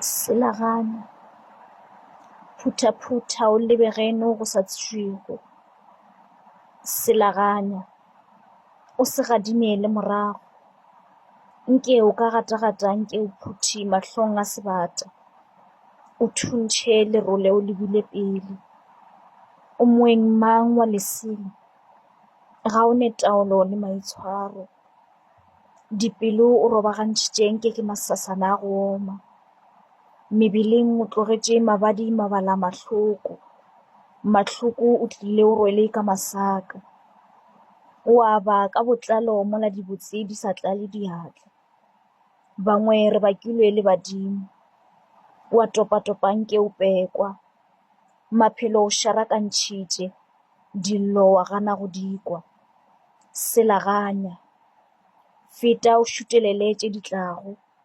Selaganya. Phuthaphutha o lebe geno go sa tsejwego. Selaganya. O se gadime le morago. Nke o ka gatagata nke o phuti mahlong a sebata. O thuntšhe lerole o lebile pele. O moeng mang wa leselo? Ga o ne taolo le maitshwaro. Dipelo o robagantšhitše nke ke masasana a go oma. Mebeleng o tlogetše mabadi mabala mahloko. Mahloko o tlile o rwele ka masaka. O aba ka botlalo mola dibotse di sa tlale diatla. Bangwe re bakilwe le badimo. Wa topatopa nke o pekwa. Maphelo o šarakantšhitše, dillo wa gana go di kwa. Selaganya. Feta o šutelele tše di tlago.